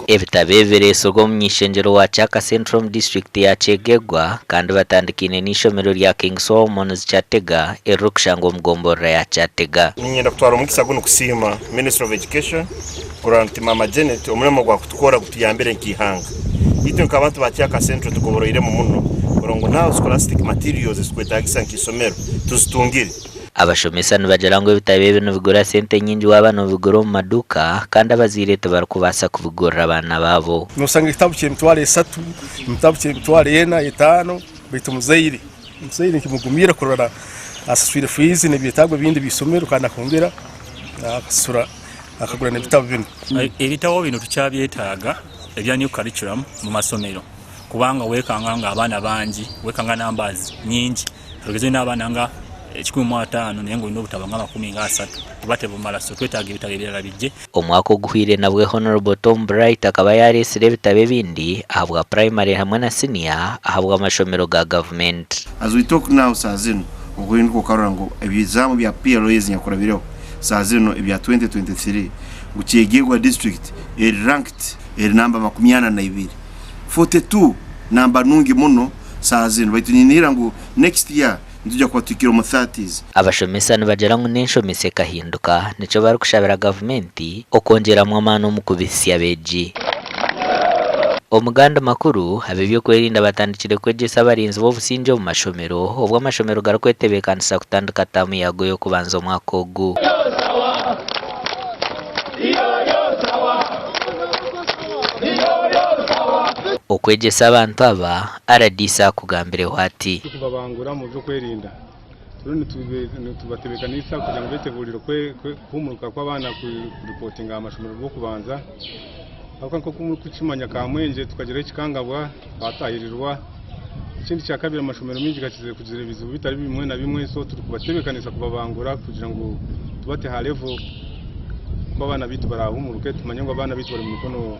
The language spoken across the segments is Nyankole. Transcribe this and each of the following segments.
Ebitabo ebi bireetsirwe omuny'eishengyero wa Kyaka Central omu disiturikiti ya Kyegegwa kandi batandikaine n'eishomero rya King Solomon's Kyatega eririkushangwa omu gomborora ya Kyatega. Niinyenda kutwara omugisa gunu kusiima Ministry of Education kurora nti Maama Janet omurimo ogwakukora gutuyambire nk'eihanga. Itwe nk'abantu ba Kyaka Central tugoboroiremu muno kurora ngu now scholastic materials ezitwetagisa nk'eisomero tuzitungire. Abashomesa nibagira ngu ebitabo ebi nibigura sente nyingi waaba noobigura omu maduuka kandi abazaire tibarikubaasa kubigurira abaana baabo. Noshanga ekitabu ky'emitwaro esatu, ekitabu ky'emitwaro ena, etaano, beitu omuzaire omuzaire nikimugumiira kurora asaswire fiizi n'ebyetaago ebindi eby'eisomero kandi akongera akasasura akagura n'ebitabu binu. Ebitabo bino tukyabyetaaga ebya new curriculum mu masomero kubanga wekanga nga abaana bangi, wekanga numbers nyingi. Tugeze olina abaana nga 150 naye nga olina obutabo nga amakumi nga asatu buba tebumala so twetaaga ebitabo ebirala bijje. Omwaka oguhweire nabwe Honourable Tom Bright akaba yareetsire ebitabo ebindi ahabwa Primary hamwe na Senior ahabw'amashomero ga gavumenti. As we talk now saaha zinu okuhinduka okarora ngu ebizaamu bya PLAs nyakurabireho saaha zinu ebya 2023 ngu Kyegegwa district eri ranked eri namba 42, 42 namba nungi muno Saaha zinu, baitu ninihira ngu next year nitwija kuba tuhikire omu thirties. Abashomesa nibagira ngu n'enshomesa ekahinduka nikyo barikushabira gavumenti okwongyeramu amaani omu kubihitsya abeegi. Omu gandi makuru, ab'eby'okwerinda batandikire kwegyesa abarinzi b'obusingye omu mashomero obwo amashomero garikwetebeekanisa kutandika taamu yaago y'okubanza omwaka ogu. Okwegyesa abantu aba, rdc akugambireho ati. Turikubabangura omu by'okwerinda, turiyo nitubatebeekanisa kugira ngu beetegurire kuhuumuruka kw'abaana kuripotinga aha mashomero g'okubanza. Ahabw'okuba nk'oku murikukimanya Kamwengye tukagira ekikangabwa baatahirirwa. Ekindi kyakabiri amashomero maingi gakizire kugira ebizibu bitari bimwe na bimwe so turikubatebeekanisa kubabangura kugira ngu tubate aha level oku abaana baitu baraahumuruke tumanye ngu abaana baitu bari omu mikono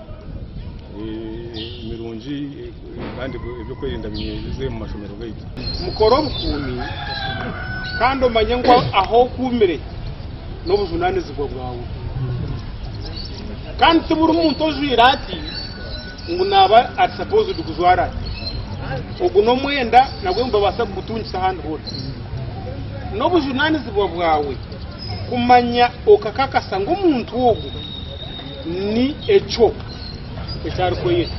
mirungi kandi eby'okwerinda binywerize omu mashomero gaitu. Mukore obukuumi kandi omanye ngu ahu okuumire n'obujunaanizibwa bwawe. Kandi ti buri muntu ojwaire ati ngu naaba ari supposed kujwara ati. Ogu n'omwenda nagwo nibabaasa kugutungisa ahandi hoona. N'obujunaanizibwa bwawe kumanya okakakasa ngu omuntu ogu ni ekyo eki arikweyeta.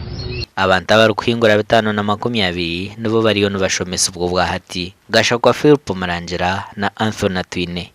Abantu abarikuhingura 220 nibo bariyo nibashomesibwa obwahati. Gashakwa Philp Murangira na Anthony Atwine.